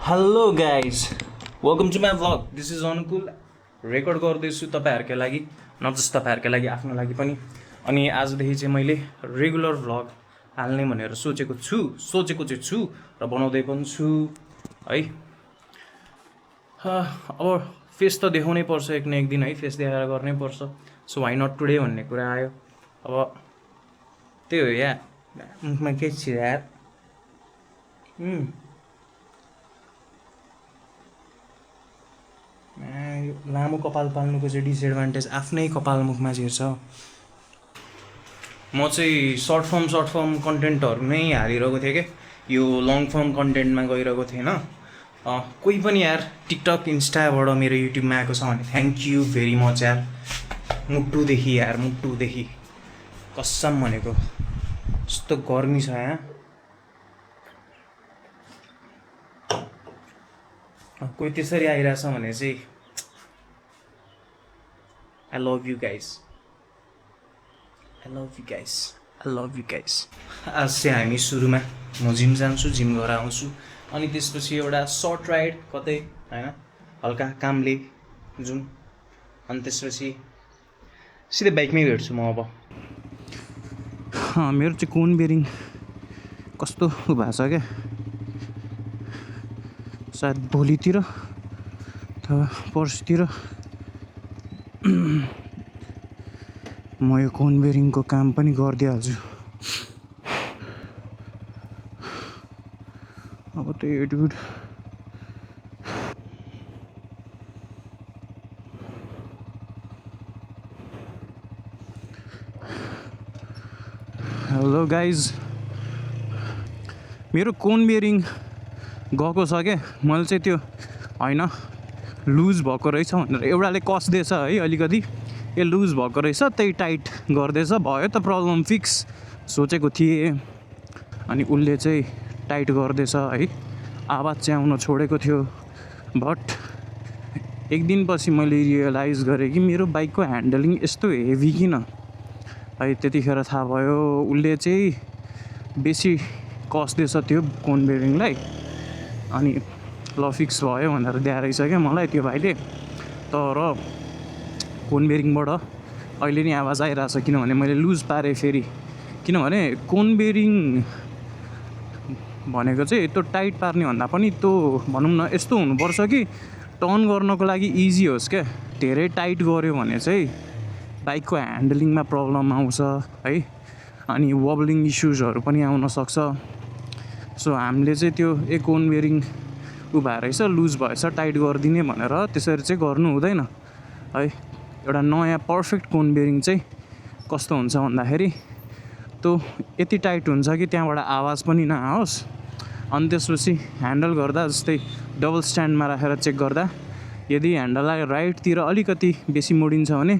Hello guys, welcome to my vlog. This is Anukul. Record गर्दैछु तपाईँहरूकै लागि, न जस्ट तपाईँहरूकै लागि, आफ्नो लागि पनि। अनि आजदेखि चाहिँ मैले रेगुलर भ्लग हाल्ने भनेर सोचेको चाहिँ छु र बनाउँदै पनि छु है। अब फेस त देखाउनै पर्छ एक न एक दिन है, फेस देखाएर गर्नै पर्छ। सो वाइ नट टुडे भन्ने कुरा आयो। अब त्यही हो या, मुखमा के छ यार। लामो कपाल पाल्नुको चाहिँ डिसएडभान्टेज आफ्नै कपाल मुखमा छिर्छ। म चाहिँ सर्ट फर्म कन्टेन्टहरू नै हालिरहेको थिएँ क्या, यो लङ फर्म कन्टेन्टमा गइरहेको थिएन। कोही पनि यार टिकटक इन्स्टाबाट मेरो युट्युबमा आएको छ भने थ्याङ्क यू भेरी मच यार। मुटुदेखि कसम भनेको, यस्तो गर्मी छ यहाँ। कोही त्यसरी आइरहेछ भने चाहिँ I love you guys. आज चाहिँ हामी सुरुमा म जिम जान्छु, जिम गरेर आउँछु, अनि त्यसपछि एउटा सर्ट राइड कतै होइन, हल्का कामले जाउँ, अनि त्यसपछि सिधै बाइकमै भेट्छु म। अब मेरो चाहिँ कोन बेरिङ कस्तो भएको छ क्या, सायद भोलितिर अथवा पर्सितिर म यो कोन बेरिङको काम पनि गरिदिइहाल्छु। अब त एडुड हेलो गाइज, मेरो कोन बेरिङ गएको छ क्या। मैले चाहिँ त्यो होइन लुज भएको रहेछ भनेर एउटाले कस्दैछ है, अलिकति ए लुज भएको रहेछ त्यही टाइट गर्दैछ, भयो त प्रब्लम फिक्स सोचेको थिएँ। अनि उसले चाहिँ टाइट गर्दैछ है, आवाज चाहिँ आउन छोडेको थियो। बट एक दिनपछि मैले रियलाइज गरेँ कि मेरो बाइकको ह्यान्डलिङ यस्तो हेभी किन है। त्यतिखेर थाहा भयो उसले चाहिँ बेसी कस्दैछ त्यो कोन बेरिङलाई। अनि ल फिक्स भयो भनेर दिएर रहेछ क्या मलाई त्यो भाइले। तर कोन बेरिङबाट अहिले नि आवाज आइरहेछ, किनभने मैले लुज पारेँ फेरि। किनभने कोन बेरिङ भनेको चाहिँ त्यो टाइट पार्ने भन्दा पनि त्यो भनौँ न यस्तो हुनुपर्छ कि टर्न गर्नको लागि इजी होस् क्या। धेरै टाइट गऱ्यो भने चाहिँ बाइकको ह्यान्डलिङमा प्रब्लम आउँछ है, अनि वब्लिङ इस्युजहरू पनि आउन सक्छ। सो हामीले चाहिँ त्यो कोन बेरिङ भएर रहेछ, लुज भएछ, टाइट गरिदिने भनेर त्यसरी चाहिँ गर्नु हुँदैन है। एउटा नयाँ पर्फेक्ट कोन बेरिङ चाहिँ कस्तो हुन्छ भन्दाखेरि त्यो यति टाइट हुन्छ कि त्यहाँबाट आवाज पनि नआओस्। अनि त्यसपछि ह्यान्डल गर्दा जस्तै डबल स्ट्यान्डमा राखेर चेक गर्दा यदि ह्यान्डललाई राइटतिर अलिकति बेसी मोडिन्छ भने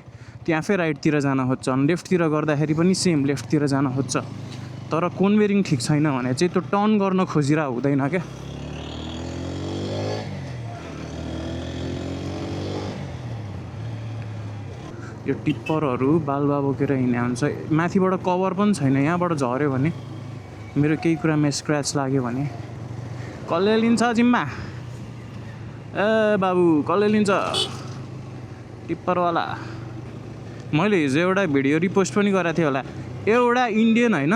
त्यो आफै राइटतिर जान खोज्छ, अनि लेफ्टतिर गर्दाखेरि पनि सेम लेफ्टतिर जान खोज्छ। तर कोन बेरिङ ठिक छैन भने चाहिँ त्यो टर्न गर्न खोजिरहेको हुँदैन क्या। यो टिप्परहरू बालुवा बोकेर हिँड्ने हुन्छ, माथिबाट कभर पनि छैन, यहाँबाट झऱ्यो भने मेरो केही कुरामा स्क्रच लाग्यो भने कसले लिन्छ जिम्मा? ए बाबु कसले लिन्छ टिप्परवाला? मैले हिजो एउटा भिडियो रिपोस्ट पनि गरेको थिएँ होला, एउटा इन्डियन होइन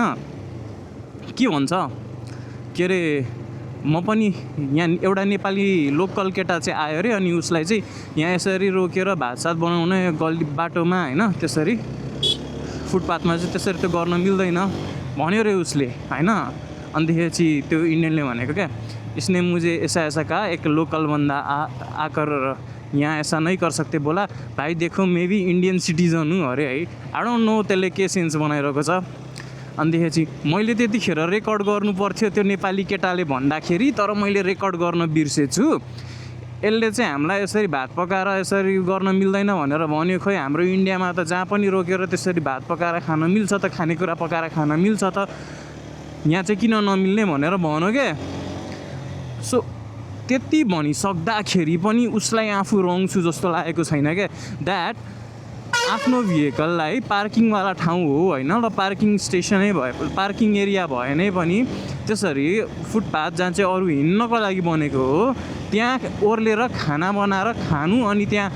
के भन्छ के अरे, म पनि यहाँ एउटा नेपाली लोकल केटा चाहिँ आयो अरे, अनि उसलाई चाहिँ यहाँ यसरी रोकेर भातसात बनाउन गल्ली बाटोमा होइन, त्यसरी फुटपाथमा चाहिँ त्यसरी त्यो गर्न मिल्दैन भन्यो अरे उसले होइन। अन्तखेरि त्यो इन्डियनले भनेको क्या, इसने मुझे ऐसा कहा, एक लोकल बंदा आकर यहाँ ऐसा नहीं कर सकते बोला, भाइ देखो मे बी इन्डियन सिटिजन हूँ अरे है। आई डोन्ट नो त्यसले के सेन्स बनाइरहेको छ। अन्तखेरि मैले त्यतिखेर रेकर्ड गर्नु पर्थ्यो त्यो नेपाली केटाले भन्दाखेरि, तर मैले रेकर्ड गर्न बिर्सेछु। यसले चाहिँ हामीलाई यसरी भात पकाएर यसरी गर्न मिल्दैन भनेर भन्यो। खोइ हाम्रो इन्डियामा त जहाँ पनि रोकेर त्यसरी भात पकाएर खान मिल्छ त, खानेकुरा पकाएर खान मिल्छ त, यहाँ चाहिँ किन नमिल्ने भनेर भन्यो क्या। सो त्यति भनिसक्दाखेरि पनि उसलाई आफू रङ छु जस्तो लागेको छैन क्या। द्याट आफ्नो भेहिकललाई पार्किङवाला ठाउँ हो होइन, र पार्किङ स्टेसनै भए पार्किङ एरिया भए नै पनि त्यसरी फुटपाथ जहाँ चाहिँ अरू हिँड्नको लागि बनेको हो त्यहाँ ओर्लेर खाना बनाएर खानु अनि त्यहाँ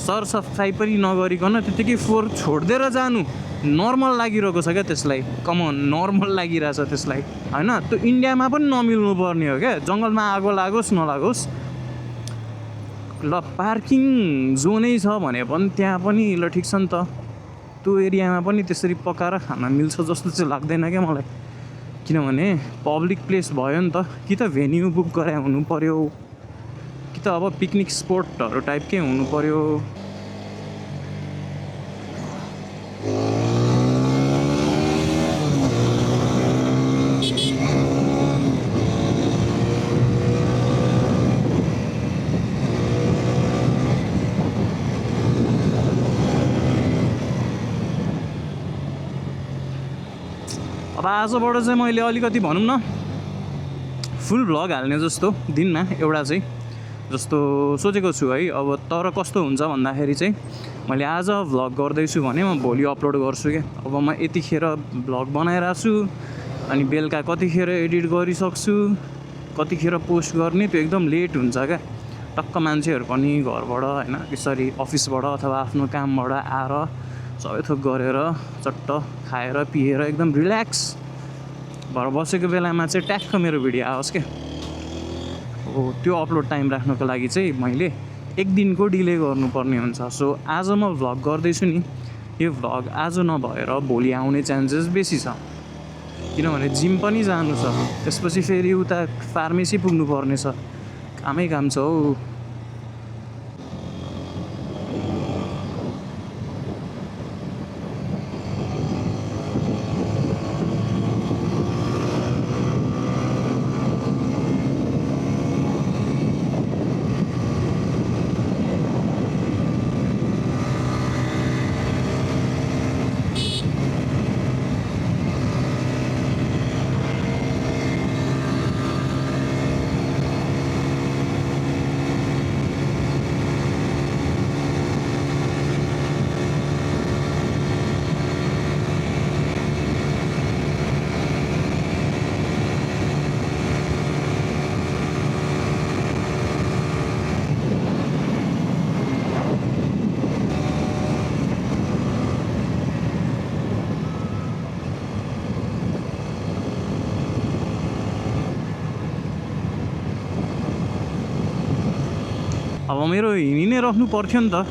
सरसफाइ पनि नगरिकन त्यत्तिकै फोहोर छोडिदिएर जानु नर्मल लागिरहेको छ क्या त्यसलाई। कमन नर्मल लागिरहेछ त्यसलाई होइन। त्यो इन्डियामा पनि नमिल्नु पर्ने हो क्या, जङ्गलमा आगो लागोस् नलागोस् ल पार्किङ जोनै छ भने पनि त्यहाँ पनि ल ठिक छ नि त, त्यो एरियामा पनि त्यसरी पकाएर खान मिल्छ जस्तो चाहिँ लाग्दैन क्या मलाई। किनभने पब्लिक प्लेस भयो नि त, कि त भेन्यू बुक गरे हुनु पऱ्यो, कि त अब पिकनिक स्पोटहरू टाइपकै हुनु पऱ्यो। अब आजबाट चाहिँ मैले अलिकति भनौँ न फुल भ्लग हाल्ने जस्तो दिनमा एउटा चाहिँ जस्तो सोचेको छु है। अब तर कस्तो हुन्छ भन्दाखेरि चाहिँ मैले आज भ्लग गर्दैछु भने म भोलि अपलोड गर्छु क्या। अब म यतिखेर भ्लग बनाइरहेको छु अनि बेलुका कतिखेर एडिट गरिसक्छु, कतिखेर पोस्ट गर्ने त्यो एकदम लेट हुन्छ क्या। टक्क मान्छेहरू पनि घरबाट होइन यसरी अफिसबाट अथवा आफ्नो कामबाट आएर सबै थोक गरेर चट्ट खाएर पिएर एकदम रिल्याक्स भएर बसेको बेलामा चाहिँ ट्याक्क मेरो भिडियो आओस् क्या। हो त्यो अपलोड टाइम राख्नको लागि चाहिँ मैले एक दिनको डिले गर्नुपर्ने हुन्छ। सो आज म भ्लग गर्दैछु नि, यो भ्लग आज नभएर भोलि आउने चान्सेस बेसी छ। किनभने जिम पनि जानु छ, त्यसपछि फेरि उता फार्मेसी पुग्नु पर्ने छ, कामै काम छ हौ। अब मेरो हिँडी नै राख्नु पर्थ्यो नि त,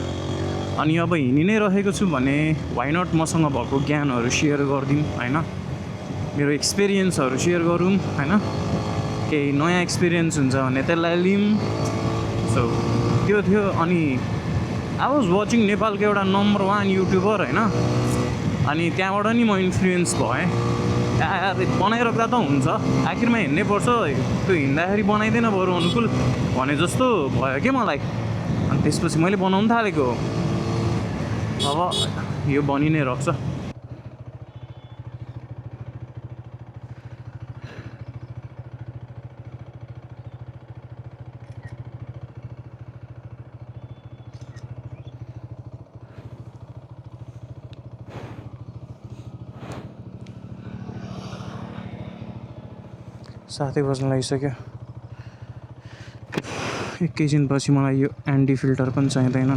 अनि अब हिँडी नै रहेको छु भने वाइ नट मसँग भएको ज्ञानहरू सेयर गरिदिउँ होइन, मेरो एक्सपिरियन्सहरू सेयर गरौँ होइन, केही नयाँ एक्सपिरियन्स हुन्छ भने त्यसलाई लिउँ। सो त्यो थियो। अनि आई वाज वाचिङ नेपालको एउटा नम्बर 1 युट्युबर होइन, अनि त्यहाँबाट नि म इन्फ्लुएन्स भएँ। यार बनाइराख्दा त हुन्छ, आखिरमा हिँड्नै पर्छ, त्यो हिँड्दाखेरि बनाइदिएन बरु अनुकूल भने जस्तो भयो क्या मलाई। अनि त्यसपछि मैले बनाउनु थालेको, अब यो बनि नै राख्छ। सातै बज्न लागिसक्यो। एकैछिनपछि मलाई यो एन्टी फिल्टर पनि चाहिँदैन।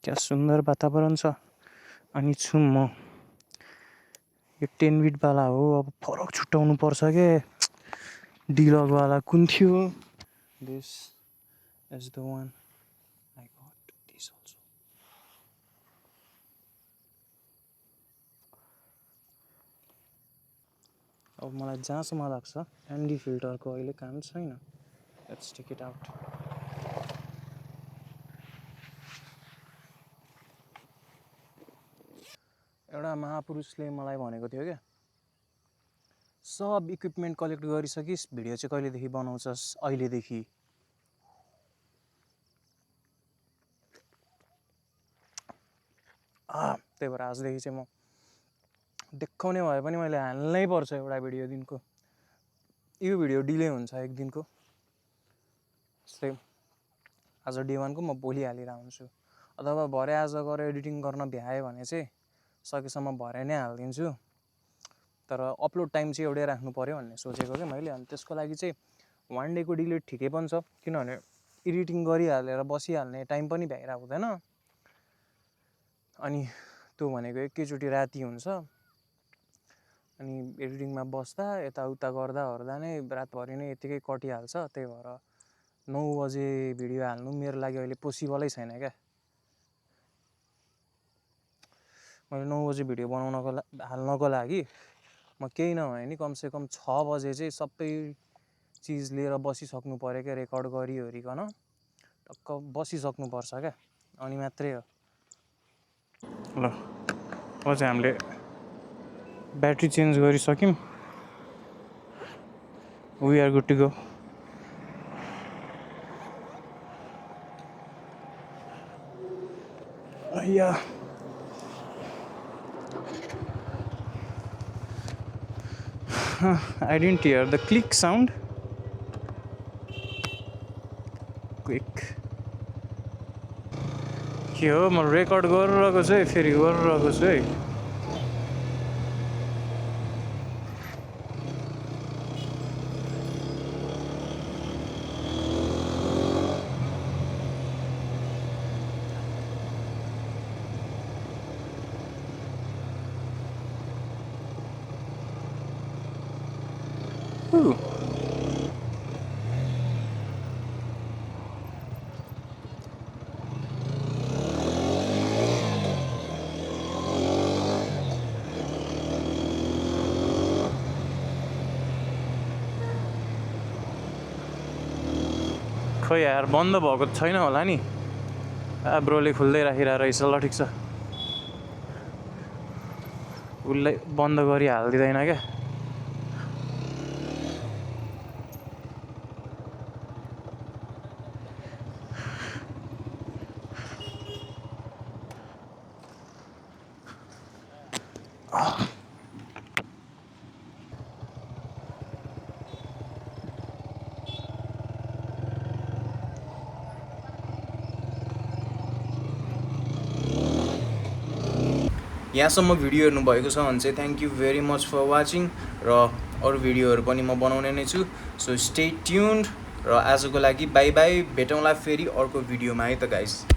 क्या सुन्दर वातावरण छ। अनि छु म, यो 10 बिटवाला हो। अब फरक छुट्याउनु पर्छ के डिलगवाला कुन थियो। This is the one I got this also. अब मलाई जहाँसम्म लाग्छ एन्टी फिल्टरको अहिले काम छैन। Let's take it out. एउटा महापुरुषले मलाई भनेको थियो क्या, सब इक्विपमेन्ट कलेक्ट गरिसकिस्, भिडियो चाहिँ कहिलेदेखि बनाउँछस्, अहिलेदेखि। त्यही भएर आजदेखि चाहिँ म देखाउने भए पनि मैले हाल्नै पर्छ एउटा भिडियो दिनको। यो भिडियो डिले हुन्छ एक दिनको, जस्तै आज डे 1 को म भोलि हालेर हुन्छु, अथवा भरे आज गएर एडिटिङ गर्न भ्याएँ भने चाहिँ सकेसम्म भरे नै हालिदिन्छु। तर अपलोड टाइम चाहिँ एउटै राख्नु पऱ्यो भन्ने सोचेको कि मैले। अनि त्यसको लागि चाहिँ 1 डेको डिले ठिकै पनि छ, किनभने एडिटिङ गरिहालेर बसिहाल्ने टाइम पनि भ्याइरहेको हुँदैन। अनि त्यो भनेको एकैचोटि राति हुन्छ, अनि एडिटिङमा बस्दा यताउता गर्दा नै रातभरि नै यतिकै कटिहाल्छ। त्यही भएर 9 बजे भिडियो हाल्नु मेरो लागि अहिले पोसिबलै छैन क्या। मैले 9 बजे भिडियो हाल्नको लागि म केही नभए नि कमसेकम 6 बजे चाहिँ सबै चिज लिएर बसिसक्नु पऱ्यो क्या, रेकर्ड गरिओरिकन टक्क बसिसक्नुपर्छ क्या, अनि मात्रै हो। ल अब चाहिँ हामीले ब्याट्री चेन्ज गरिसक्यौँ, we are good to go. Yeah. I didn't hear the click sound. Quick. के हो, म रेकर्ड गरिरहेको छु है, फेरि गरिरहेको छु है। खोइ यार, बन्द भएको छैन होला नि। ब्रोले खुल्दै राखिरहेको रहेछ। ल ठिक छ, उसलाई बन्द गरी हालिदिँदैन क्या। यहाँसम्म भिडियो हेर्नुभएको छ भने चाहिँ thank you very much for watching, र अरू भिडियोहरू पनि म बनाउने नै छु। सो स्टे ट्युन्ड, र आजको लागि बाई बाई। भेटौँला फेरि अर्को भिडियोमा है त गाइस।